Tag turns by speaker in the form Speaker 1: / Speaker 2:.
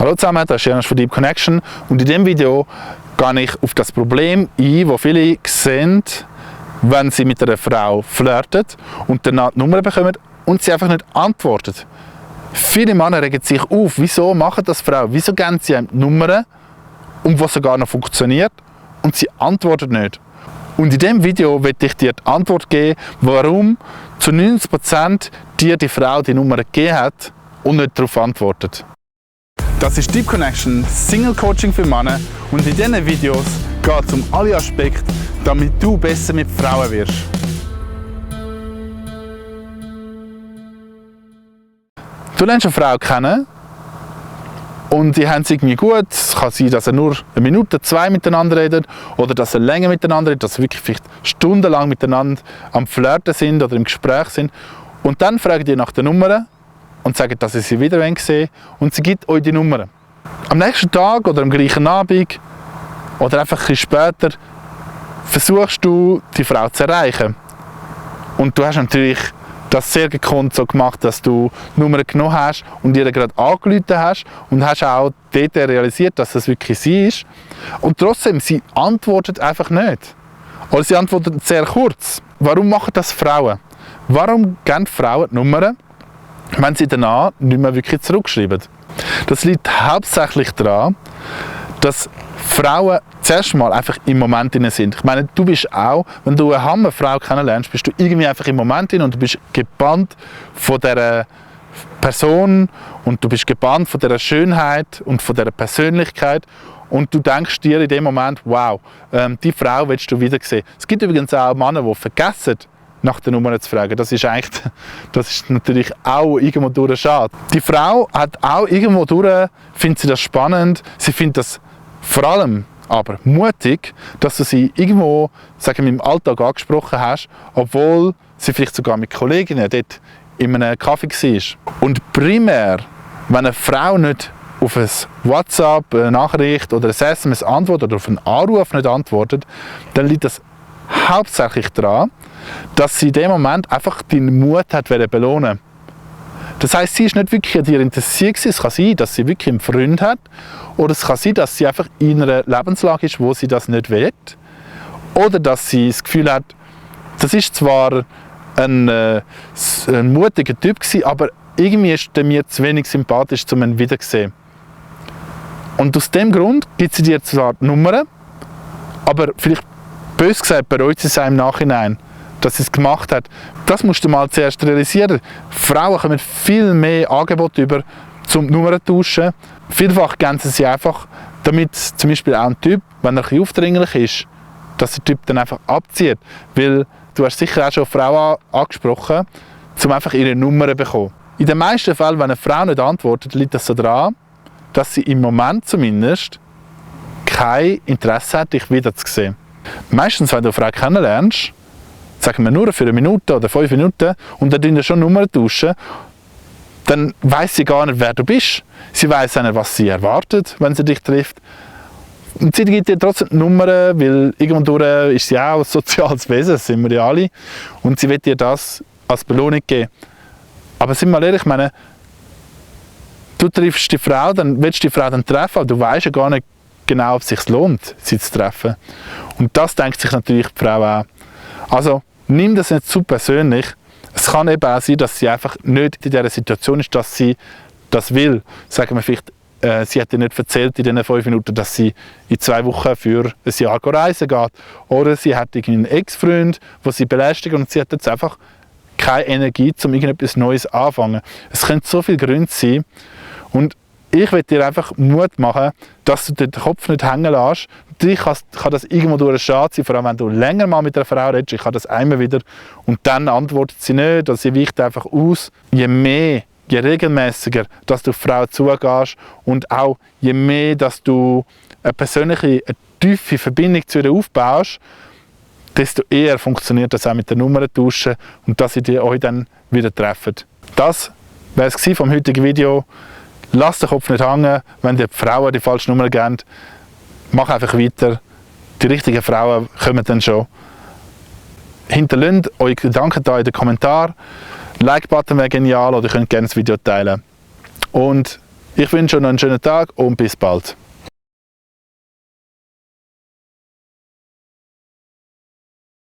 Speaker 1: Hallo zusammen, das ist Janusz von Deep Connection und in diesem Video gehe ich auf das Problem ein, das viele sehen, wenn sie mit einer Frau flirten und danach die Nummer bekommen und sie einfach nicht antwortet. Viele Männer regen sich auf, wieso machen das Frauen, wieso geben sie einem die Nummer, was sogar noch funktioniert und sie antwortet nicht. Und in diesem Video werde ich dir die Antwort geben, warum zu 90% dir die Frau die Nummer gegeben hat und nicht darauf antwortet. Das ist Deep Connection Single Coaching für Männer und in diesen Videos geht es um alle Aspekte, damit du besser mit Frauen wirst. Du lernst eine Frau kennen und die haben es irgendwie gut. Es kann sein, dass ihr nur eine Minute, zwei miteinander redet oder dass ihr länger miteinander redet, dass ihr wirklich vielleicht stundenlang miteinander am Flirten sind oder im Gespräch sind. Und dann fragt ihr nach der Nummer und sagt, dass ihr sie wieder sehen und sie gibt euch die Nummer. Am nächsten Tag oder am gleichen Abend oder einfach ein bisschen später versuchst du, die Frau zu erreichen. Und du hast natürlich das sehr gekonnt so gemacht, dass du die Nummer genommen hast und ihr gerade angerufen hast und hast auch dort realisiert, dass das wirklich sie ist. Und trotzdem, sie antwortet einfach nicht. Oder sie antwortet sehr kurz. Warum machen das Frauen? Warum geben Frauen die Nummer, wenn sie danach nicht mehr wirklich zurückschreiben? Das liegt hauptsächlich daran, dass Frauen zuerst mal einfach im Moment drin sind. Ich meine, du bist auch, wenn du eine Hammerfrau kennenlernst, bist du irgendwie einfach im Moment drin und du bist gebannt von dieser Person und du bist gebannt von dieser Schönheit und von dieser Persönlichkeit und du denkst dir in dem Moment, wow, die Frau willst du wieder sehen. Es gibt übrigens auch Männer, die vergessen, nach der Nummer zu fragen. Das ist natürlich auch irgendwo durch schade. Die Frau hat auch irgendwo durch, findet sie das spannend, sie findet das vor allem aber mutig, dass du sie irgendwo, sagen wir, im Alltag angesprochen hast, obwohl sie vielleicht sogar mit Kolleginnen dort in einem Kaffee war. Und primär, wenn eine Frau nicht auf ein WhatsApp, eine Nachricht oder ein SMS antwortet oder auf einen Anruf nicht antwortet, dann liegt das hauptsächlich daran, dass sie in dem Moment einfach deinen Mut hat belohnen. Das heisst, sie ist nicht wirklich an dir interessiert. Es kann sein, dass sie wirklich einen Freund hat. Oder es kann sein, dass sie einfach in einer Lebenslage ist, wo sie das nicht will. Oder dass sie das Gefühl hat, das ist zwar ein mutiger Typ gewesen, aber irgendwie ist er mir zu wenig sympathisch, um ihn wiederzusehen. Und aus dem Grund gibt sie dir zwar die Nummer, aber vielleicht bös gesagt bereut sie es im Nachhinein, dass sie es gemacht hat. Das musst du mal zuerst realisieren. Frauen kommen viel mehr Angebote über zum Nummern tauschen. Vielfach geben sie einfach, damit zum Beispiel auch ein Typ, wenn er ein bisschen aufdringlich ist, dass der Typ dann einfach abzieht. Weil du hast sicher auch schon Frauen angesprochen, um einfach ihre Nummer zu bekommen. In den meisten Fällen, wenn eine Frau nicht antwortet, liegt das so daran, dass sie im Moment zumindest kein Interesse hat, dich wiederzusehen. Meistens, wenn du eine Frau kennenlernst, sagen wir nur für eine Minute oder 5 Minuten und dann schon Nummern tauschen, dann weiss sie gar nicht, wer du bist. Sie weiss auch nicht, was sie erwartet, wenn sie dich trifft. Und sie gibt dir trotzdem die Nummern, weil irgendwo ist sie auch ein soziales Wesen, das sind wir ja alle. Und sie will dir das als Belohnung geben. Aber sind wir mal ehrlich, ich meine, du triffst die Frau, dann willst du die Frau dann treffen, aber du weißt ja gar nicht genau, ob es sich lohnt, sie zu treffen. Und das denkt sich natürlich die Frau auch. Also nimm das nicht zu persönlich. Es kann eben auch sein, dass sie einfach nicht in dieser Situation ist, dass sie das will. Sagen wir vielleicht, sie hat dir nicht erzählt in diesen 5 Minuten, dass sie in 2 Wochen für ein Jahr reisen geht. Oder sie hat einen Ex-Freund, der sie belästigt und sie hat jetzt einfach keine Energie, um irgendetwas Neues anzufangen. Es können so viele Gründe sein. Und ich will dir einfach Mut machen, dass du den Kopf nicht hängen lässt. Natürlich kann das irgendwo durch einen Schade sein, vor allem wenn du länger mal mit einer Frau redest. Ich habe das einmal wieder und dann antwortet sie nicht oder sie weicht einfach aus. Je mehr, je regelmäßiger, dass du auf Frauen zugehst und auch je mehr, dass du eine persönliche, eine tiefe Verbindung zu ihr aufbaust, desto eher funktioniert das auch mit den Nummern tauschen und dass ihr euch dann wieder trefft. Das wäre es vom heutigen Video. Lass den Kopf nicht hängen, wenn die Frauen die falsche Nummer geben. Mach einfach weiter. Die richtigen Frauen kommen dann schon. Hinterlasst eure Gedanken da in den Kommentaren. Like-Button wäre genial oder ihr könnt gerne das Video teilen. Und Ich wünsche euch noch einen schönen Tag und bis bald.